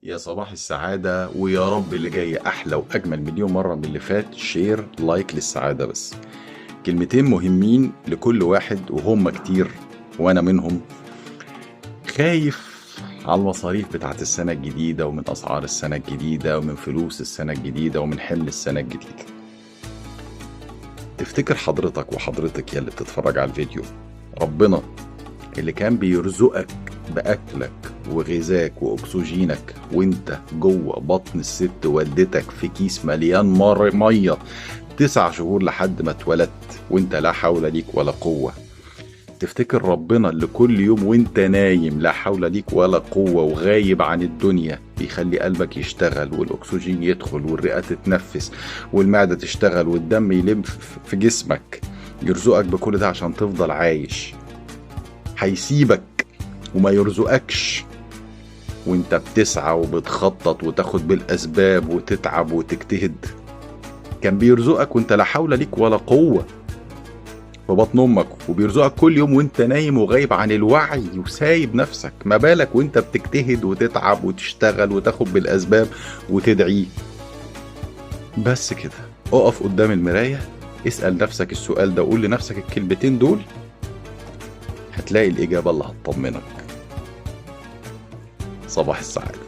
يا صباح السعادة، ويا رب اللي جاي أحلى وأجمل مليون مرة من اللي فات. share like للسعادة. بس كلمتين مهمين لكل واحد وهم كتير وأنا منهم. خايف على المصاريف بتاعت السنة الجديدة، ومن أسعار السنة الجديدة، ومن فلوس السنة الجديدة، ومن حمل السنة الجديدة. تفتكر حضرتك وحضرتك يا اللي بتتفرج على الفيديو، ربنا اللي كان بيرزقك بأكلك وغذاك وأكسجينك وانت جوه بطن الست والدتك في كيس مليان مية 9 شهور لحد ما اتولدت وانت لا حول ليك ولا قوة، تفتكر ربنا اللي كل يوم وانت نايم لا حول ليك ولا قوة وغايب عن الدنيا بيخلي قلبك يشتغل والأكسجين يدخل والرئة تتنفس والمعدة تشتغل والدم يلم في جسمك، يرزقك بكل ده عشان تفضل عايش؟ هيسيبك وما يرزقكش وانت بتسعى وبتخطط وتاخد بالأسباب وتتعب وتجتهد؟ كان بيرزقك وانت لا حول ليك ولا قوة في بطن امك، وبيرزقك كل يوم وانت نايم وغايب عن الوعي وسايب نفسك، ما بالك وانت بتجتهد وتتعب وتشتغل وتاخد بالأسباب وتدعيه. بس كده اقف قدام المراية، اسأل نفسك السؤال ده وقول لنفسك الكلمتين دول، هتلاقي الإجابة اللي هتطمنك. صباح السعادة.